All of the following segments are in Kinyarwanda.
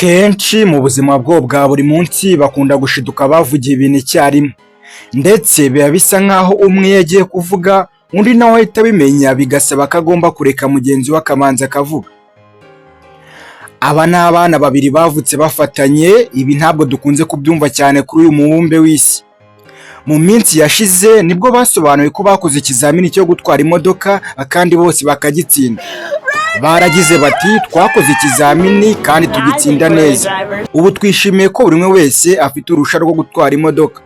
Kenshi mu buzima bwabo bwa buri munsi bakunda gushiduka bavugiye ibintu icyarimwe, ndetse biba bisa nkaho umwe iyo agiye kuvuga undi nawe ahita abimenya, bigasaba ko agomba kureka mugenzi we akabanza akavuga. Aba ni abana babiri bavutse bafatanye, ibi ntabwo dukunze kubyumva cyane kuri uyu mubumbe w'isi. Mu minsi yashize nibwo basobanuye ko bakoze ikizamini cyo gutwara imodoka kandi bose bakagitsinda. Baragize bati: "Twakoze ikizamini kandi tugitsinda neza. Ubu twishimiye ko buri umwe wese afite uruhushya rwo gutwara imodoka."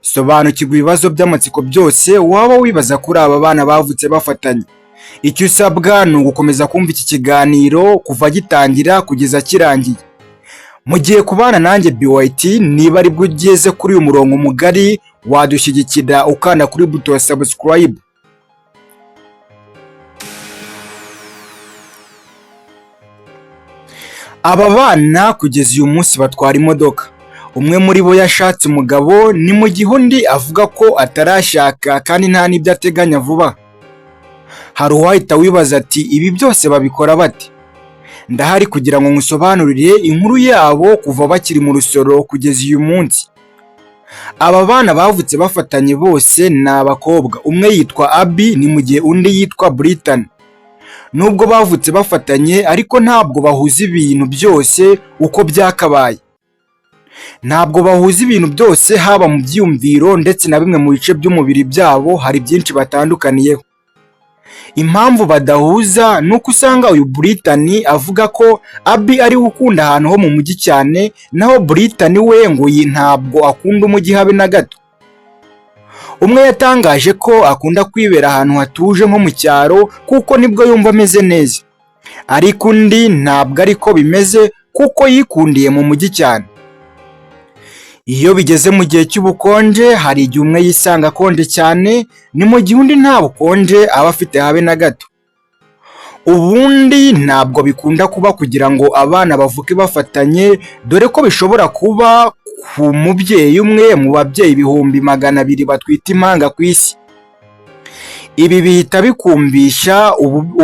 Sobanukirwa ibibazo by'amatsiko byose waba wibaza kuri aba bana bavutse bafatanye. Icyo usabwa ni ugukomeza kumva iki kiganiro kuva gitangira kugeza kirangiye. Mugiye kubana nanjye BYT. Niba aribwo ugeze kuri uyu murongo mugari, wadushyigikira ukanda kuri buto ya subscribe. Aba bana kugeza uyu munsi batwara imodoka. Umwe muri bo yashatse umugabo, ni mu gihe undi avuga ko atarashaka kandi nta n'ibyo ateganya vuba. Hari uwahita wibaza ati: "Ibi byose babikora bate?" Ndahari kugira ngo nkusobanurire inkuru yabo kuva bakiri mu rusoro kugeza uyu munsi. Aba bana bavutse bafatanye bose ni abakobwa. Umwe yitwa Abby, ni mu gihe undi yitwa Brittany. Nubwo bavutse bafatanye ariko ntabwo bahuza ibintu byose uko byakabaye. Ntabwo bahuza ibintu byose, haba mu byiyumviro ndetse na bimwe mu bice by'umubiri byabo, hari byinshi batandukaniyeho. Impamvu badahuza ni uko usanga uyu Brittany avuga ko Abby ariwe ukunda ahantu ho mu mujyi cyane, naho Brittany we ngo iyi ntabwo akunda umujyi habe na gato. Umwe yatangaje ko akunda kwibera ahantu hatuje nko mu cyaro kuko nibwo yumva ameze neza. Ariko undi ntabwo ariko bimeze kuko yikundiye mu mujyi cyane. Iyo bigeze mu gihe cy'ubukonje hari igihe umwe yisanga akonje cyane, ni mu gihe undi nta bukonje aba afite habe na gato. Ubundi ntabwo bikunda kuba kugira ngo abana bavuke bafatanye, dore ko bishobora kuba ku mubyeyi umwe mu babyeyi 200,000 batwite impanga ku isi. Ibi bihita bikumvisha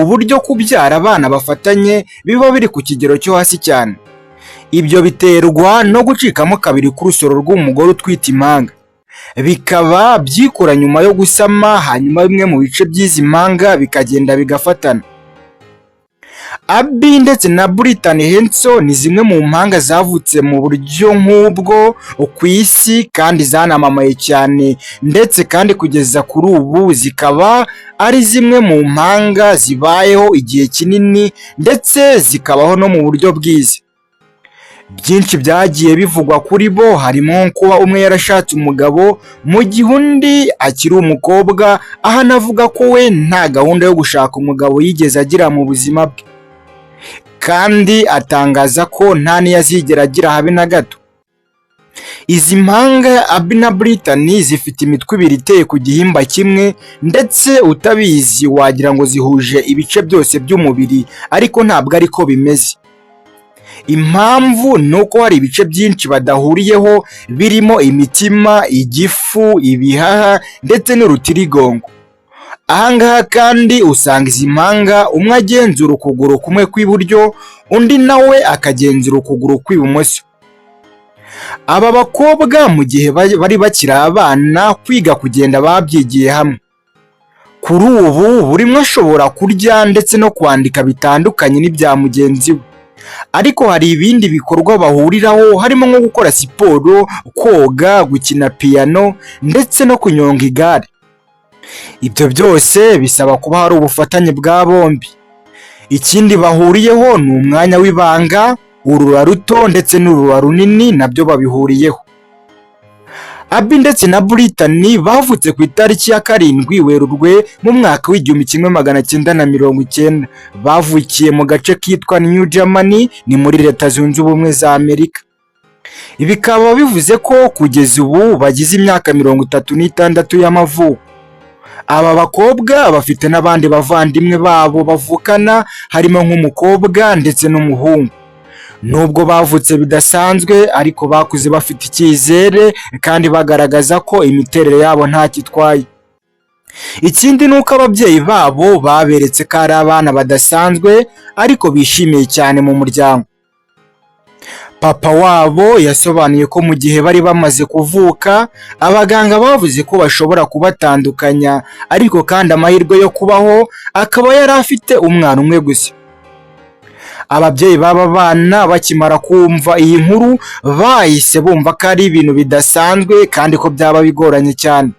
uburyo kubyara abana bafatanye biba biri ku kigero cyo hasi cyane. Ibyo biterwa no gucikamo kabiri k'urusoro rw'umugore utwite impanga. Bikaba byikora nyuma yo gusama, hanyuma bimwe mu bice by'izi mpanga bikagenda bigafatana. Abby ndetse na Brittany Henson ni zimwe mu mpanga zavutse mu buryo nk'ubwo ku isi kandi zanamamaye cyane, ndetse kandi kugeza kuri ubu zikaba ari zimwe mu mpanga zibayeho igihe kinini ndetse zikabaho no mu buryo bwiza. Byinshi byagiye bivugwa kuri bo, harimo kuba umwe yarashatse umugabo mu gihe undi akiri umukobwa, aho anavuga ko we nta gahunda yo gushaka umugabo yigeze agira mu buzima bwe, kandi atangaza ko nta n'iyo azigera agira habe na gato. Izi mpanga Abby na Brittany zifite imitwe ibiri iteye ku gihimba kimwe, ndetse utabizi wagira ngo zihuje ibice byose by'umubiri, ariko ntabwo ariko bimeze. Impamvu ni uko hari ibice byinshi badahuriyeho birimo imitima, igifu, ibihaha ndetse n'urutirigongo. Aha ngaha kandi usanga izi mpanga umwe agenzura ukuguru kumwe kw'iburyo, undi nawe akagenzura ukuguru kw'ibumoso. Aba bakobwa mu gihe bari bakiri abana, kwiga kugenda babyigiye hamwe. Kuri ubu buri umwe ashobora kurya ndetse no kwandika bitandukanye n'ibya mugenzi we. Ariko hari ibindi bikorwa bahuriraho, harimo nko gukora siporo, koga, gukina piyano ndetse no kunyonga igare. Ibyo byose bisaba kuba hari ubufatanye bwa bombi. Ikindi bahuriyeho ni umwanya w'ibanga, urura ruto ndetse n'urura runini nabyo babihuriyeho. Abby ndetse na Brittany bavutse ku itariki ya 7 Werurwe mu mwaka w'1990. Bavukiye mu gace kitwa New Germany, ni muri Leta Zunze Ubumwe za Amerika. Bikaba bivuze ko kugeza ubu bagize imyaka 36 y'amavuko. Aba bakobwa bafite n'abandi bavandimwe babo bavukana, harimo nk'umukobwa ndetse n'umuhungu. Nubwo bavutse bidasanzwe ariko bakuze bafite icyizere kandi bagaragaza ko imiterere yabo ntacyo itwaye. Ikindi ni uko ababyeyi babo baberetse ko ari abana badasanzwe ariko bishimiye cyane mu muryango. Papa wabo yasobanuye ko mu gihe bari bamaze kuvuka, abaganga bavuze ko bashobora kubatandukanya, ariko kandi amahirwe yo kubaho akaba yari afite umwana umwe gusa. Ababyeyi b'aba bana bakimara kumva iyi nkuru, bahise bumva ko ari ibintu bidasanzwe kandi ko byaba bigoranye cyane.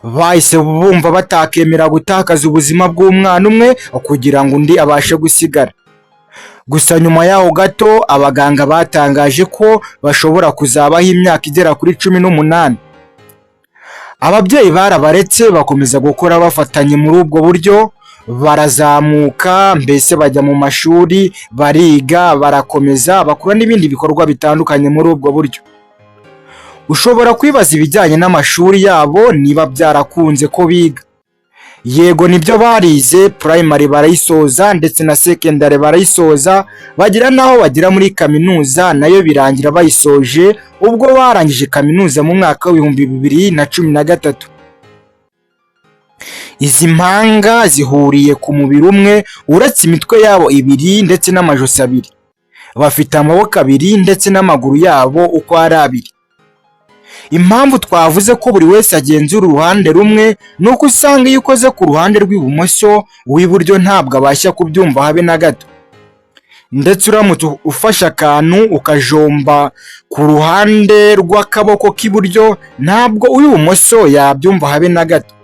Bahise bumva batakemera gutakaza ubuzima bw'umwana umwe kugira ngo undi abashe gusigara. Gusa nyuma yaho gato, abaganga batangaje ko bashobora kuzabaho imyaka igera kuri 18. Ababyeyi barabaretse, bakomeza gukora bafatanye muri ubwo buryo, barazamuka, mbese bajya mu mashuri, bariga, barakomeza bakora n'ibindi bikorwa bitandukanye muri ubwo buryo. Ushobora kwibaza ibijyanye n'amashuri yabo, niba byarakunze ko biga. Yego, nibyo, barize, primary barayisoza ndetse na secondary barayisoza, bagera n'aho bagera muri kaminuza, nayo birangira bayisoje, ubwo barangije kaminuza mu mwaka w'2013. Izi mpanga zihuriye ku mubiri umwe, uretse imitwe yabo ibiri ndetse n'amajosi abiri. Bafite amaboko abiri ndetse n'amaguru yabo uko ari abiri. Impamvu twavuze ko buri wese agenzura uruhande rumwe ni uko usanga iyo ukoze ku ruhande rw'ibumoso, uw'iburyo ntabwo abasha kubyumva habe na gato. Ndetse uramutse ufashe akantu ukajomba ku ruhande rw'akaboko k'iburyo, ntabwo uw'ibumoso yabyumva habe na gato.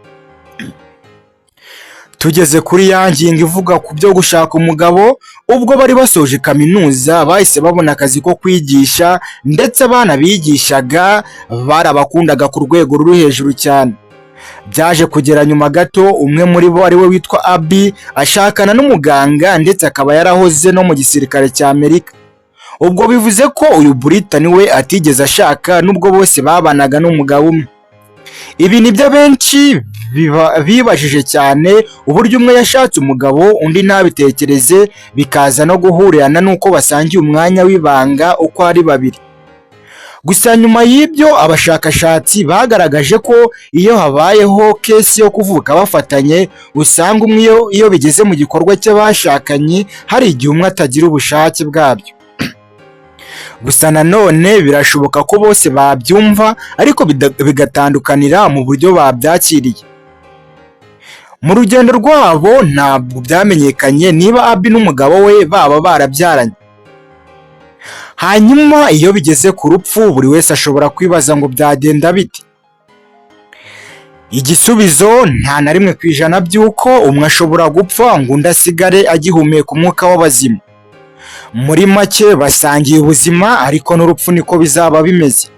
Tugeze kuri ya ngingo ivuga ku byo gushaka umugabo, ubwo bari basoje kaminuza bahise babona akazi ko kwigisha, ndetse abana bigishaga barabakundaga ku rwego ruri hejuru cyane. Byaje kugera nyuma gato, umwe muri bo, ariwe witwa Abi, ashakana n'umuganga, ndetse akaba yarahoze no mu gisirikare cya Amerika. Ubwo bivuze ko uyu Brittany we atigeze ashaka, nubwo bose babanaga n'umugabo umwe. Ibi nibyo benshi bibajije cyane, uburyo umwe yashatse umugabo undi ntabitekereze, bikaza no guhurirana n'uko basangiye umwanya w'ibanga uko ari babiri. Gusa nyuma y'ibyo, abashakashatsi bagaragaje ko iyo habayeho case yo kuvuka bafatanye, usanga umwe iyo bigeze mu gikorwa cy'abashakanye, hari igihe umwe atagira ubushake bwabyo. Gusa nanone birashoboka ko bose babyumva, ariko bigatandukanira mu buryo babyakiriye. Mu rugendo rwabo ntabwo byamenyekanye niba Abi n'umugabo we baba barabyaranye. Hanyuma iyo bigeze ku rupfu, buri wese ashobora kwibaza ngo byagenda bite? Igisubizo, nta na 1% by'uko umwe ashobora gupfa ngo undi asigare agihumeka umwuka w'abazima. Muri make, basangiye ubuzima, ariko n'urupfu niko bizaba bimeze.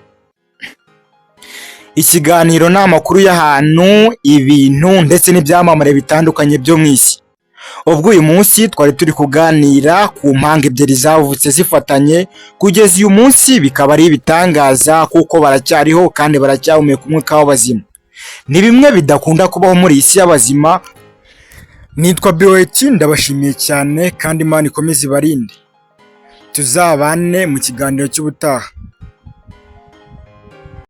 Ikiganiro ni amakuru y'ahantu, ibintu ndetse n'ibyamamare bitandukanye byo mu isi. Ubwo uyu munsi twari turi kuganira ku mpanga ebyiri zavutse zifatanye, kugeza uyu munsi bikaba ari ibitangaza kuko baracyariho kandi baracyahumeka umwuka w'abazima. Ni bimwe bidakunda kubaho muri iyi si y'abazima. Nitwa Biweti, ndabashimiye cyane kandi Imana ikomeze ibarinde. Tuzabane mu kiganiro cy'ubutaha.